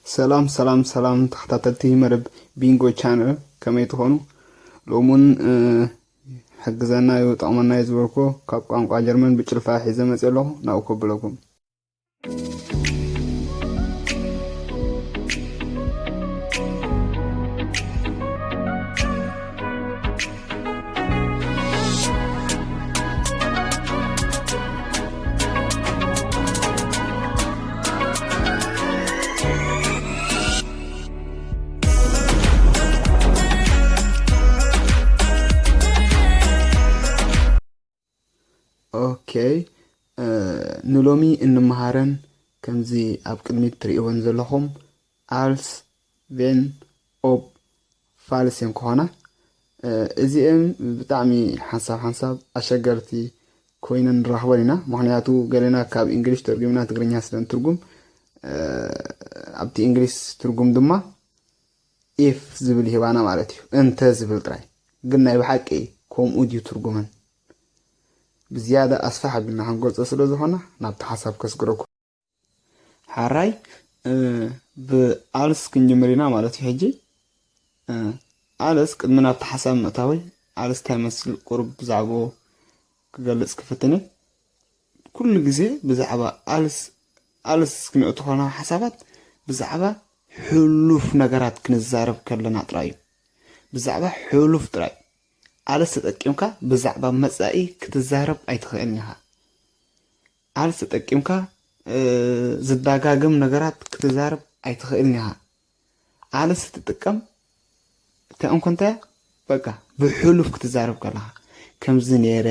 ሰላም ሰላም ሰላም ተኸታተልቲ መደብ ቢንጎ ቻነል፣ ከመይ ትኾኑ? ሎሙን ሕግዘና እዩ ጠቕመና እዩ ዝበልኩ ካብ ቋንቋ ጀርመን ብጭልፋ ሒዘ መፅእ ኣለኹ። ናብኡ ከብለኩም። ኦኬ፣ ንሎሚ እንመሃረን ከምዚ ኣብ ቅድሚት ትርእይወን ዘለኹም ኣልስ፣ ቬን፣ ኦብ፣ ፋልስ እዮም ክኾና። እዚኦም ብጣዕሚ ሓንሳብ ሓንሳብ ኣሸገርቲ ኮይነን ንረኽበን ኢና። ምኽንያቱ ገለና ካብ እንግሊሽ ተርጉምና ትግርኛ ስለ እንትርጉም፣ ኣብቲ እንግሊሽ ትርጉም ድማ ኢፍ ዝብል ይህባና ማለት እዩ። እንተ ዝብል ጥራይ ግን ናይ ብሓቂ ከምኡ ድዩ ትርጉመን? ብዝያዳ ኣስፋሕ ኣቢልና ክንገልጾ ስለ ዝኾና ናብቲ ሓሳብ ከስግረኩም። ሓራይ ብኣልስ ክንጅምር ኢና ማለት እዩ። ሕጂ ኣልስ ቅድሚ ናብቲ ሓሳብ ምእታወይ ኣልስ እንታይ መስል ቁሩብ ብዛዕባኡ ክገልጽ ክፍትን እየ። ኩሉ ግዜ ብዛዕባ ኣልስ ኣልስ ክንእቱ ከለና ሓሳባት ብዛዕባ ሕሉፍ ነገራት ክንዛረብ ከለና ጥራይ እዩ። ብዛዕባ ሕሉፍ ጥራይ። ኣልስ ተጠቂምካ ብዛዕባ መጻኢ ክትዛረብ ኣይትኽእልን ኢኻ። ኣልስ ተጠቂምካ ዝዳጋግም ነገራት ክትዛረብ ኣይትኽእልን ኢኻ። ኣልስ ትጥቀም ተእንኮ እንታይ በቃ ብሕሉፍ ክትዛረብ ከለኻ፣ ከምዚ ነይረ፣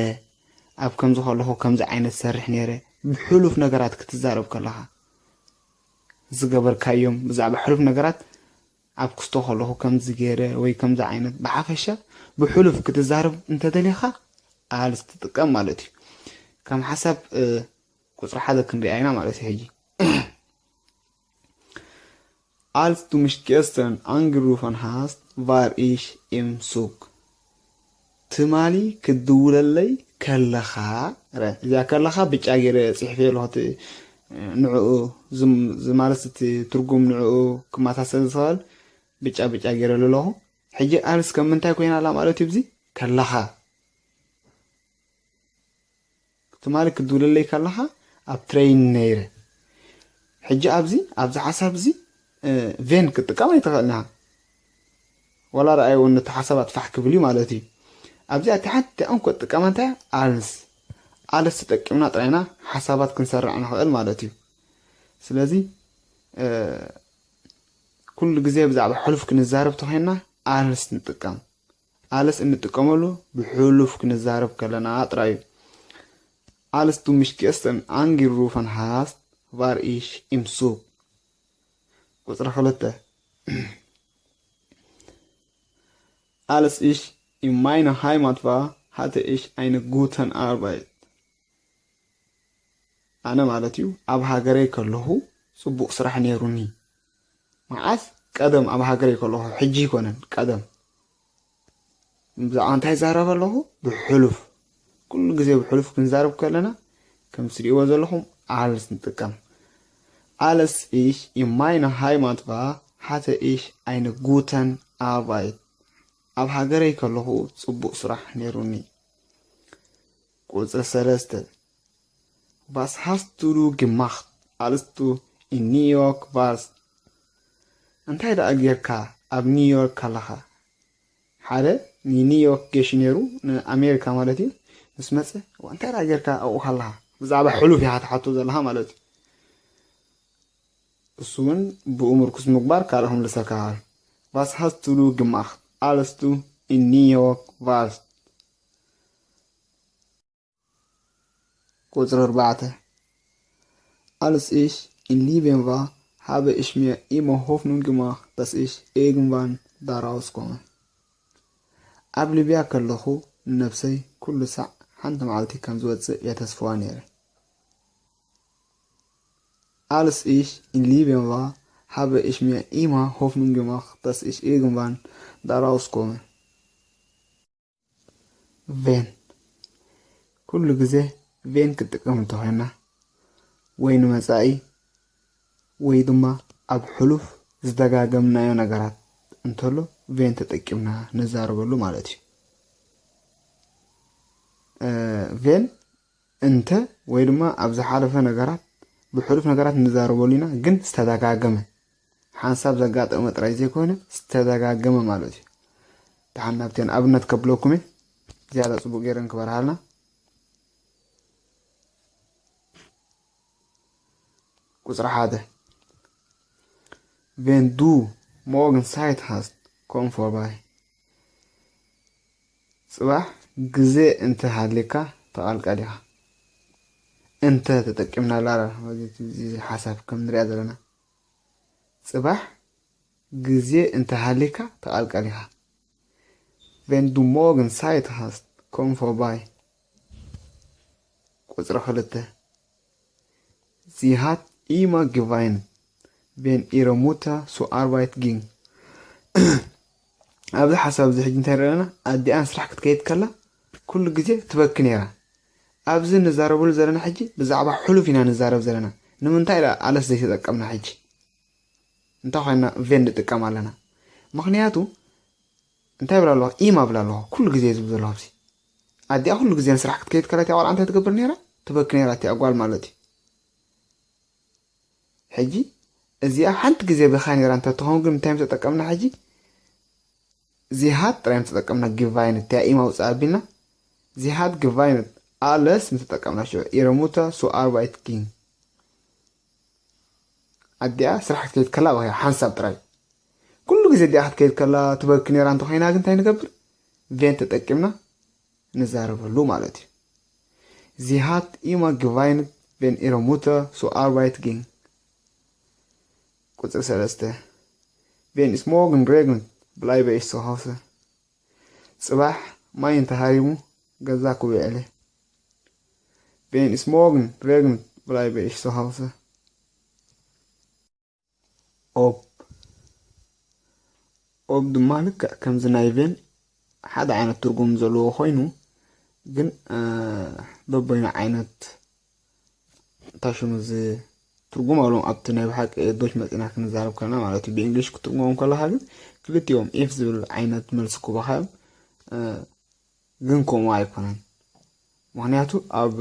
ኣብ ከምዚ ከለኹ ከምዚ ዓይነት ሰርሕ ነይረ፣ ብሕሉፍ ነገራት ክትዛረብ ከለኻ ዝገበርካዮም ብዛዕባ ሕሉፍ ነገራት ኣብ ክስቶ ከለኹ ከምዚ ገይረ ወይ ከምዚ ዓይነት ብሓፈሻ ብሕሉፍ ክትዛረብ እንተደሊኻ ኣልስ ትጥቀም ማለት እዩ። ከም ሓሳብ ቁፅሪ ሓደ ክንሪኣ ኢና ማለት እዩ። ሕጂ ኣልስ ቱ ምሽ ጌስተርን ኣንግሩፈን ሃስት ቫር ኢሽ ኢም ሱክ። ትማሊ ክትድውለለይ ከለኻ፣ እዚኣ ከለኻ ብጫ ገይረ ፅሒፈ ኣለኹ። ንዕኡ ማለት እቲ ትርጉም ንዕኡ ክመሳሰል ዝኽእል ብጫ ብጫ ገይረ ኣለኹ። ሕጂ ኣልስ ከም ምንታይ ኮይና ኣላ ማለት እዩ? እዚ ከለኻ ትማሊ ክትድውለለይ ከለኻ ኣብ ትሬን ነይረ። ሕጂ ኣብዚ ኣብዚ ሓሳብ እዚ ቬን ክትጥቀም ኣይትኽእልን ኢኻ። ዋላ ረኣይዎ ነቲ ሓሳብ ኣጥፋሕ ክብል እዩ ማለት እዩ። ኣብዚ ኣቲ ሓንቲ ኣንኮ ጥቀማ እንታይ ኣልስ ኣልስ ተጠቂምና ጥራይና ሓሳባት ክንሰርዕ ንኽእል ማለት እዩ። ስለዚ ኩሉ ግዜ ብዛዕባ ሕሉፍ ክንዛረብ ተኾይንና ኣልስ ንጥቀም። ኣልስ እንጥቀመሉ ብሕሉፍ ክንዛረብ ከለና ጥራይ እዩ። ኣልስ ቱ ምሽ ጌስተን ኣንግሩፈን ሃስት ቫር ኢሽ ኢም ሱክ። ቁፅሪ ክልተ ኣልስ ኢሽ ኢን ማይነ ሃይማት ቫ ሃተ ኢሽ ኣይነ ጉተን ኣርባይት። ኣነ ማለት እዩ ኣብ ሃገረይ ከለኹ ፅቡቕ ስራሕ ነይሩኒ። መዓስ? ቀደም ኣብ ሃገረይ ከለኹ፣ ሕጂ ኣይኮነን፣ ቀደም። ብዛዕባ እንታይ ይዛረብ ኣለኹ? ብሕሉፍ። ኩሉ ግዜ ብሕሉፍ ክንዛረብ ከለና ከም ትሪእዎ ዘለኹም ኣልስ ንጥቀም። ኣልስ ኢሽ ኢን ማይነ ሃይማት ቫ ሃተ ኢሽ ኣይነ ጉተን ኣርባይት። ኣብ ሃገረይ ከለኹ ጽቡቕ ስራሕ ነይሩኒ። ቁጽሪ ሰለስተ፣ ቫስ ሃስት ዱ ግማኽት ኣልስ ዱ ኢን ኒውዮርክ ቫርስ? እንታይ ደኣ ጌርካ ኣብ ኒውዮርክ ከለኻ? ሓደ ንኒውዮርክ ገይሹ ነይሩ፣ ንኣሜሪካ ማለት እዩ። ምስ መጸ፣ "ዋ፣ እንታይ ደኣ ጌርካ ኣብኡ ከለኻ?" ብዛዕባ ሕሉፍ ኢኻ ትሓቶ ዘለኻ ማለት እዩ። እሱ እውን ብኡ ምርኩስ ምግባር ካልእ ክምልሰካ ይኽእል። ቫስ ሃስት ዱ ግማኽት ኣልስ ዱ ኢን ኒውዮርክ ቫርስ? ቁጽሪ ኣርባዕተ፣ ኣልስ ኢሽ ኢን ሊቤን ቫ ሃበ ኢሽ ሚር ኢመ ሆፍኑንግ ግማኽት ዳስ ኢሽ ኤግንቫን ዳራውስ ኮመ። ኣብ ሊብያ ከለኹ ንነብሰይ ኩሉ ሳዕ ሓንቲ መዓልቲ ከም ዝወጽእ እየ ተስፍዋ ነይረ። ኣልስ ኢሽ ኢን ሊቤን ቫ ሃበ ኢሽ ሚር ኢመ ሆፍኑንግ ግማኽት ዳስ ኢሽ ኤግንቫን ዳራውስ ኮመ። ቬን። ኩሉ ግዜ ቬን ክትጥቀም እንተኾይና፣ ወይ ንመጻኢ ወይ ድማ ኣብ ሕሉፍ ዝደጋገምናዮ ነገራት እንተሎ ቬን ተጠቂምና ንዛረበሉ ማለት እዩ። ቬን እንተ ወይ ድማ ኣብ ዝሓለፈ ነገራት፣ ብሕሉፍ ነገራት ንዛረበሉ ኢና፣ ግን ዝተደጋገመ ሓንሳብ ዘጋጠመ ጥራይ ዘይኮነ ዝተደጋገመ ማለት እዩ። ደሓን ናብተን ኣብነት ከብለኩም እየ፣ ዝያዳ ጽቡቕ ገይረን ክበርሃልና። ቁጽሪ ሓደ፣ ቬን ዱ ሞርገን ሳይት ሃስት ኮም ፎርባይ። ጽባሕ ግዜ እንተሃልየካ ተቓልቀል ኢኻ። እንተ ተጠቂምናላ፣ እዚ ሓሳብ ከም ንሪኣ ዘለና፣ ጽባሕ ግዜ እንተሃልየካ ተቓልቀል ኢኻ። ቬን ዱ ሞርገን ሳይት ሃስት ኮም ፎርባይ። ቁጽሪ ክልተ፣ ዚ ሃት ኢማ ግቫይን ቬን ኢረ ሙታ ሱ ኣርባይት ጊንግ። ኣብዚ ሓሳብ እዚ ሕጂ እንታይ ንርኢ ኣለና? ኣዲኣ ንስራሕ ክትከይድ ከላ ኩሉ ግዜ ትበኪ ነይራ። ኣብዚ ንዛረበሉ ዘለና ሕጂ ብዛዕባ ሕሉፍ ኢና ንዛረብ ዘለና። ንምንታይ ኢላ ኣለስ ዘይተጠቀምና ሕጂ? እንታይ ኮይና ቬን ንጥቀም ኣለና? ምኽንያቱ እንታይ ይብላ ኣለኹ? ኢማ ይብላ ኣለኹ። ኩሉ ግዜ ዝብል ዘለኹ ኣብዚ። ኣዲኣ ኩሉ ግዜ ንስራሕ ክትከይድ ከላ እቲኣ ቆልዓ እንታይ ትገብር ነይራ? ትበኪ ነይራ እቲኣ ጓል ማለት እዩ። ሕጂ እዚኣ ሓንቲ ግዜ በኻ ነይራ እንተትኸውን ግን እንታይ ምተጠቀምና ሕጂ? ዚ ሃት ጥራይ ምተጠቀምና፣ ግቫይነት እቲኣ ኢማ ውፅእ ኣቢልና፣ ዚ ሃት ግቫይነት ኣለስ ምተጠቀምና ሽዑ ኢረ ሙታ ሱ ኣርባይት ጊንግ። ኣዲኣ ስራሕ ክትከይድ ከላ በኸያ ሓንሳብ ጥራይ። ኩሉ ግዜ ኣዲኣ ክትከይድ ከላ ትበኪ ነይራ እንተኾይና ግን እንታይ ንገብር? ቬን ተጠቂምና ንዛረበሉ ማለት እዩ። ዚ ሃት ኢማ ግቫይነት ቬን ኢረ ሙታ ሱ ኣርባይት ጊንግ። ቁጽሪ ሰለስተ፣ ቬን ኢስ ሞርገን ሬግነት ብላይበ ኢሽ ሶ ሃውሰ። ጽባሕ ማይ እንተሃሪሙ ገዛ ክውዕል። ቬን ኢስ ሞርገን ሬግነት ብላይበ ኢሽ ሶ ሃውሰ። ኦብ። ኦብ ድማ ልክዕ ከምዚ ናይ ቬን ሓደ ዓይነት ትርጉም ዘለዎ ኮይኑ፣ ግን፣ እ፣ በበይኑ ዓይነት እንታይ ሽሙ እዚ ትርጉም ኣለዎም ኣብቲ ናይ ብሓቂ ዶች መፂና ክንዛረብ ከለና ማለት እዩ። ብእንግሊሽ ክትርጉሞም ከለካ ግን ክልቲኦም ኢፍ ዝብል ዓይነት መልሲ ክህቡኻ እዮም። እ፣ ግን ከምኡ ኣይኮነን። ምኽንያቱ ኣብ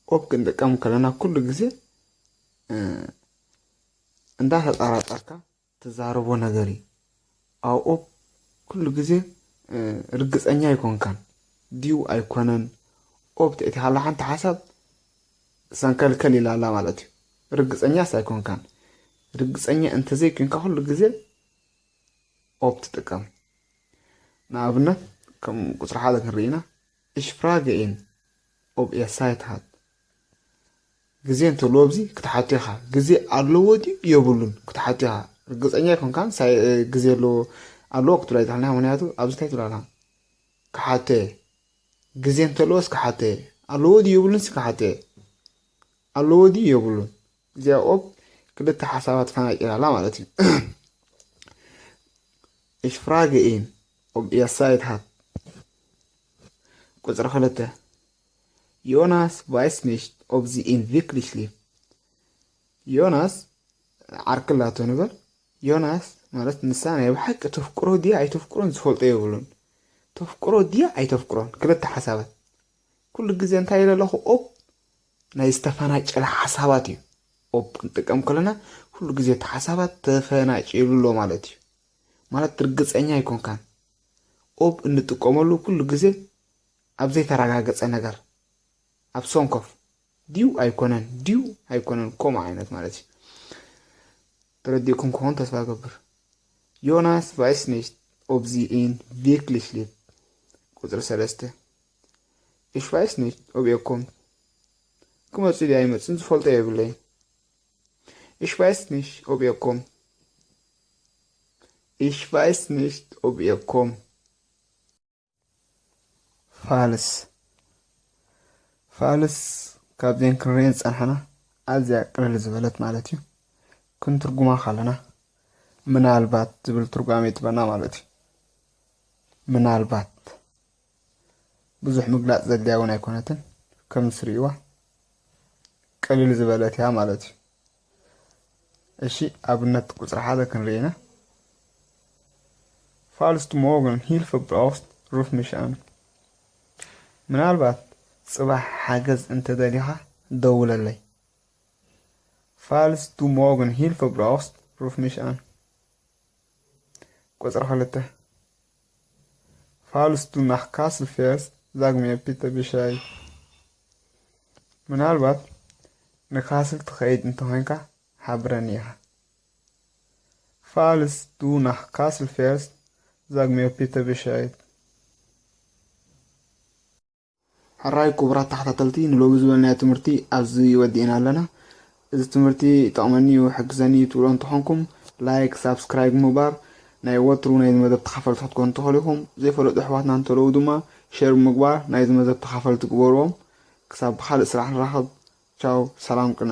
ኦብ ክንጥቀም ከለና ኩሉ ግዜ፣ እ፣ እንዳተጠራጠርካ ትዛረቦ ነገር እዩ። ኣብ ኦብ ኩሉ ግዜ፣ እ፣ ርግጸኛ ኣይኮንካን። ድዩ ኣይኮነን? ኦብ ተእቲኻላ ሓንቲ ሓሳብ ሰንከልከል ኢላ ኣላ ማለት እዩ። ርግጸኛስ ኣይኮንካን። ርግጸኛ እንተዘይኮንካ ኩሉ ግዜ ኦብ ትጥቀም። ንኣብነት ከም ቁጽሪ ሓደ ክንርኢ ኢና። Ich frage ihn, ob er Zeit hat. ግዜ እንተለዎ ኣብዚ ክትሓቶ ኢኻ። ግዜ ኣለዎ ድዩ የብሉን ክትሓቶ ኢኻ። ርግጸኛ ኣይኮንካን፣ ሳይ-፣ ግዜ ኣለዎ፣ ኣለዎ ክትብል ኣይትኽእልን ኢኻ። ምኽንያቱ ኣብዚ እንታይ ትብል ኣላ? ክሓቶ እየ። ግዜ እንተለዎስ ክሓቶ እየ። ኣለዎ ድዩ የብሉንስ ክሓቶ እየ። ኣለዎ ድዩ የብሉን? እዚኣ ኦብ ክልተ ሓሳባት ፈናቂላ ኣላ ማለት እዩ። Ich frage ihn, ob er Zeit hat. ቁጽሪ ክልተ፣ Jonas weiß nicht, ob sie ihn wirklich liebt. ዮናስ ዓርኪ ኣላቶ ንበል። ዮናስ ማለት ንሳ ናይ ብሓቂ ተፍቅሮ ድያ ኣይተፍቅሮን ዝፈልጦ የብሉን። ተፍቅሮ ድያ ኣይተፍቅሮን፣ ክልተ ሓሳባት። ኩሉ ግዜ እንታይ ኢለ ኣለኹ? ኦብ ናይ ዝተፈናጨለ ሓሳባት እዩ። ኦብ ክንጥቀም ከለና ኩሉ ግዜ እቲ ሓሳባት ተፈናጭሉ ኣሎ ማለት እዩ። ማለት ርግጸኛ ኣይኮንካን። ኦብ እንጥቀመሉ ኩሉ ግዜ ኣብ ዘይተረጋገጸ ነገር፣ ኣብ ሰንኮፍ ድዩ ኣይኮነን፣ ድዩ ኣይኮነን፣ ከምኡ ዓይነት ማለት እዩ። ተረዲእኩም ክኸውን ተስፋ እገብር። Jonas weiß nicht, ob sie ihn wirklich liebt. ቁጽሪ ሰለስተ፣ Ich weiß nicht, ob er kommt. ክመጽእ ድዩ ኣይመጽእን ዝፈልጦ የብለይን። Ich weiß nicht, ob er kommt. Ich weiß nicht, ob er kommt. ፋልስ። ፋልስ ካብዘን ክንሪኤን ዝጸናሕና ኣዝያ ቅልል ዝበለት ማለት እዩ። ክንትርጉማ ከለና ምናልባት ዝብል ትርጓሜ ትበና ማለት እዩ። ምናልባት ብዙሕ ምግላጽ ዘድልያ እውን ኣይኮነትን። ከም ትርእይዋ ቅልል ዝበለት እያ ማለት እዩ። እሺ፣ ኣብነት ቁጽሪ ሓደ ክንርኢ ኢና። Falls du morgen Hilfe brauchst, ruf mich an. ምናልባት ጽባሕ ሓገዝ እንተደሊኻ ደውለለይ። Falls du morgen Hilfe brauchst, ruf mich an. ቁጽሪ ክልተ። Falls du nach Kassel fährst, sag mir bitte Bescheid. ምናልባት ንካስል ትኸይድ እንተኾይንካ ሓብረኒ ኢኻ። Falls du nach Kassel fährst, sag mir bitte Bescheid. ሕራይ ክቡራት ተኸታተልቲ፣ ንሎሚ ዝበልናዮ ትምህርቲ ኣብዚ ወዲእና ኣለና። እዚ ትምህርቲ ይጠቕመኒ እዩ፣ ይሕግዘኒ እዩ ትብሎ እንተኾንኩም፣ ላይክ፣ ሳብስክራይብ ምግባር፣ ናይ ወትሩ ናይዚ መደብ ተኻፈልቲ ክትኮኑ ትኽእሉ ኢኹም። ዘይፈለጡ ኣሕዋትና እንተለዉ ድማ ሼር ብምግባር ናይዚ መደብ ተኻፈልቲ ግበርዎም። ክሳብ ብኻልእ ስራሕ ንራኸብ። ቻው፣ ሰላም ቅነ።